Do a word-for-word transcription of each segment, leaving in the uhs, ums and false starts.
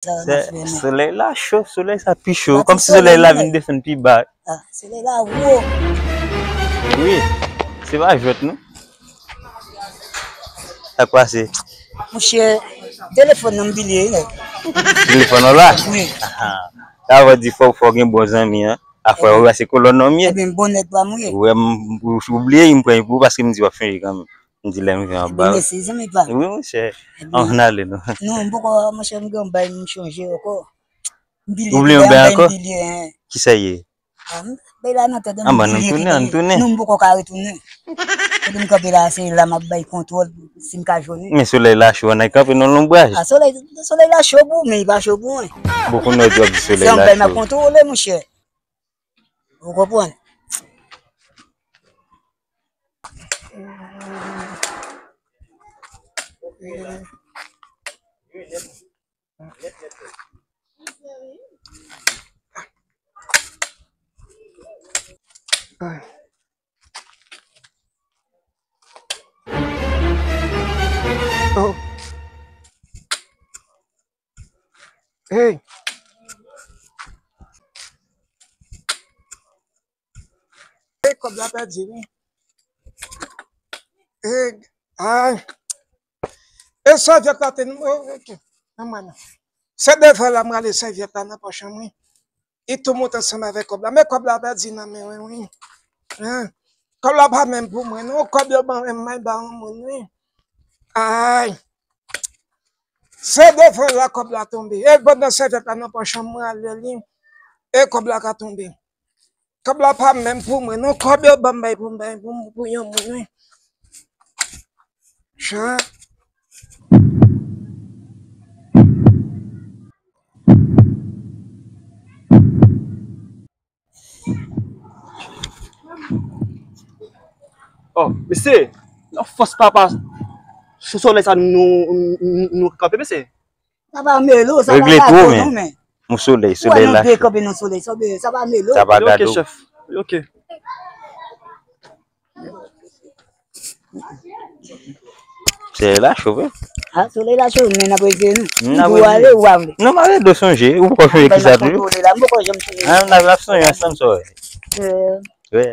Solèy la cho, solèy sa pi cho. Kòmsi solèy la vin desann pi ba. Solèy la wo. Wi, se pa jwèt non. Sa k pase? Monchè, telefòn nan m bliye wi nèg. Telefòn nan la? Wi. Sa vle di fò, fò gen bon zanmi an. Afè ou se kolòn nan m ye. Ebyen bon nèg pa m wi. Ou bliye m pran pou ou paske m di w ap chanje kanmenm. M di lè m vin anba. Ebyen mèsi zanmi pa m. Wi monchè. Ann ale non. Non, m poko monchè, m gen yon bay m chonje ankò. Ou bliye yon bay ankò? Kisa ye? Bay la nan tèt mwen. Anba nan tounen, an tounen. Non, m poko ka retounen. Kote m kanpe la, se la m ap bay kontwòl si m ka jwenn li. Men solèy la cho, ann al kanpe nan lonbraj. A solèy, solèy la cho pou ou, men li pa cho pou mwen. Bon, kounye a w di w ap di solèy la cho. Se yon bay m ap kontwole monchè. Ou konprann? Oh. Hey. E kòb la pèdi wi. E, ay. E sèvyèt la te, oh, ok. Nan mwen non. Se devan la m rale sèvyèt la nan pòch an wi. Li tou moute ansanm avèk kòb la. Men kòb la pèdi nan men mwen wi. Hein? Kòb la pa menm pou mwen non. Kòb yo ban mwen, mwen ba yon moun wi. Ay. Se devan la kòb la tonbe. E pandan sèvyèt la nan pòch an, mwen ale li. E kòb la ka tonbe. Kòb la pa menm pou mwen non. Kòb yo ban m bay pou m bay pou, pou yon moun wi. Jan. Oh, mesye, nan fòs papa, sou solèy sa nou, nou, nou kanpe, mesye. Sa pa melo, sa pa gado non, men. Yon solèy, solèy la cho. Kanpe nan solèy, sa pa melo. Sa pa gado. Ok, chèf. Ok. Solèy la cho vre. A, solèy la cho, men n ap eseye nou. N ap eseye. Ou ale, ou pa vle. Non, m ale do sonje. Ou poko sonje kisa toujou? M poko janm sonje. An, n ap, n ap sonje ansanm sa w wè. Wi.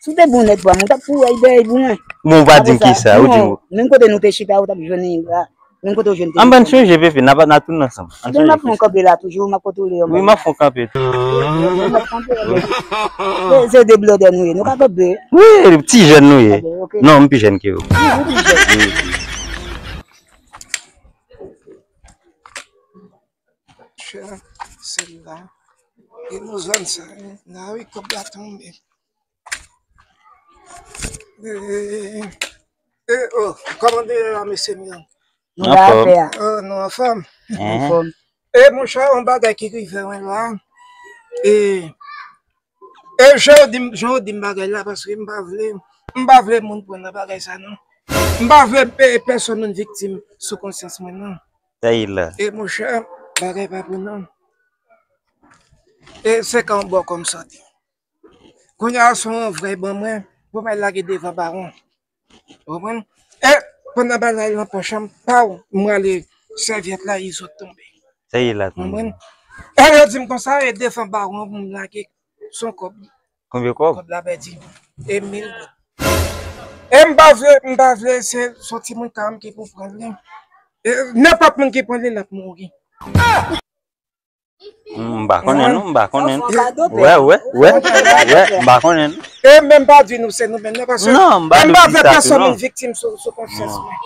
Si w te bon nèg pa m, ou t ap foure ay dèyè pou mwen. Bon, ou pa di m kisa, ou di m. Menm kote nou te chita, ou t ap jwenn li la. Menm kote w jwenn te. Ann, ann chanje, Pepe, n a, n a tounen ansanm. Ann chanje. M ap fè yon kanpe la toujou, m ap kontwole yo. Wi, m ap fè yon kanpe. M ap kanpe. Se, se de blòdè nou ye, nou ka kanpe. Wi, ti jèn nou ye. Ok, ok. Non, m pi jèn ke w. Wi, ou pi jèn. Wi. Chè, se la. E nou zòn sa, la wi, kòb la tonbe. E, e, oh, kòman nou ye la, mesye m yo? Nou la, pè a. Oh, nou anfòm? Anfòm. E, monchè, yon bagay ki rive mwen la. E, e, jan yo di m, jan yo di m bagay la, paske m pa vle, m pa vle moun pran nan bagay sa, non. M pa vle pe-, pèsonn moun viktim sou konsyans mwen, non. Sa ye la. E, monchè, bagay pa pou non. E se ka yon bò kòm sòti. Kounye a, se yon vrè ban mwen, pou m al lage devan bawon. Ou konprann? E pandan bagay lan pòch an, paw, m rale sèvyèt la, li sot tonbe. Sa ye la, tonbe. Ou konprann? E yo di m konsa, e devan bawon, pou m lage, se yon kòb. Konbyen kòb? Kòb la pèdi. E mil goud. E m pa vle, m pa vle, se, se yon timoun ka m ki pou pran li. E nenpòt moun ki pran li, l ap mouri. M pa konnen non, m pa konnen. Wè, wè, wè, wè, m pa konnen non. E menm pa di nou se nou menm non, paske non, m pa vle pèsonn moun viktim sou, sou konsyans mwen.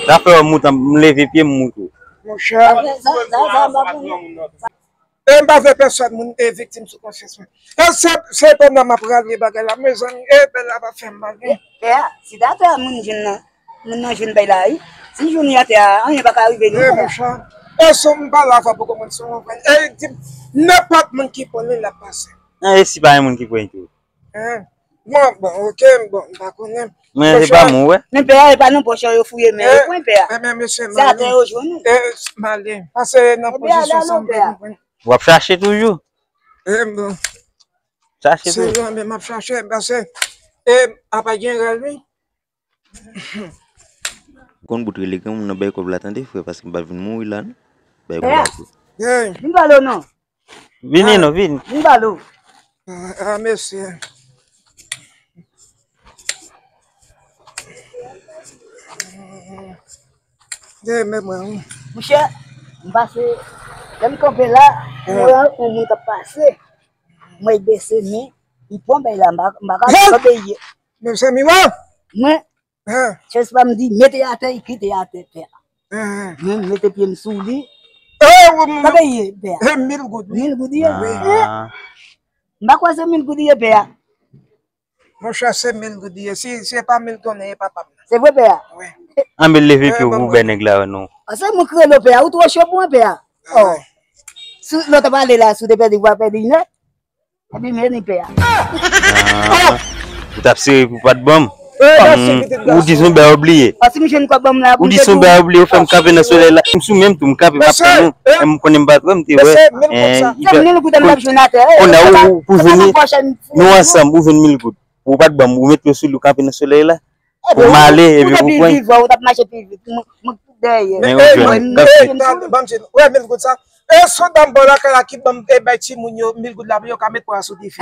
Sa fè w moute, m leve pye m moute. Monchè. E m pa vle pèsonn moun e viktim sou konsyans mwen. E se, se pandan m ap rale bagay la, mezanmi, e bèl la pa fè m mal, wi. Pè a, si ta fè moun jwenn nan, moun nan jwenn bay la, wi. Si jwenn li atè a, anyen pa ka rive nou, pè a. Monchè, e son m pale avè w pou konprann, son w konprann. E di m, nenpòt moun ki pran li, l ap pase. An, e si pa gen moun ki pran tou? Bon, bon, ok, bon, m pa konnen. Men se pa mwen, wè. Men pè a, e pa nan pòch yo fouye, men yo pran pè a. Men, men, mesye, se atè yo jwenn ou. E, m ale. Pase nan pozisyon sa, m pa konprann. W ap chache toujou? E, bon. Chache toujou. Se jan men m ap chache, pase, e, apa gen rèl, wi. Konn bout rele granmoun nan bay kòb la tande, frè, paske m pa vin mouri la, non. Pè, vin pale w non. Vini non, vini. Vin pale w. Ah, mesye. Dèyè men mwen, wi. Monchè, m pase, lè m kanpe la, m wè yon moun k ap pase. Mwen bese men, m pran bèy la, m pa, m pa ka kanpe ye. Mezanmi, wè! Mwen, chèz pa m di, mete atè, li kite atè, pè. Mwen, m mete pye m sou li. Kanpe ye, pè. Mil goud, wi. Mil goud ye? M pa kwè se mil goud ye, pè. Monchè, se mil goud li ye. Si se pa mil konnen, e papa m nan. Se vre, pè a? Wi. Anben leve pye w pou w bè nèg la, non. Se mwen k rele w, pè a. Ou twò cho pou mwen, pè a. Oh. Si lè w t ap ale la, si w te pèdi, w pa pèdi nèt. Epi men li, pè a. Ah. Ou t ap sere pou w pa t ban m. Ou di se yon bè ou bliye. Ou di se yon bè ou bliye, ou fè m kanpe nan solèy la. M sou men m tou, m kanpe, m ap tann ou. M konnen m pa t wè, m te wè. Se mil goud sa. Se mil goud m t ap jwenn atè. Kounye a ou, ou pou vini, nou ansanm, ou jwenn mil goud. Ou pa t ban m, ou mete yo sou li, ou kanpe nan solèy la. Ou male, epi ou pran. Ou t ap mache pi vit, mwen, mwen dèyè. Men ou jwenn, ban m di, wè mil goud sa. E se yon dam bò lakay la ki ban m, e bay timoun yo mil goud la pou yo ka met pwa sou dife.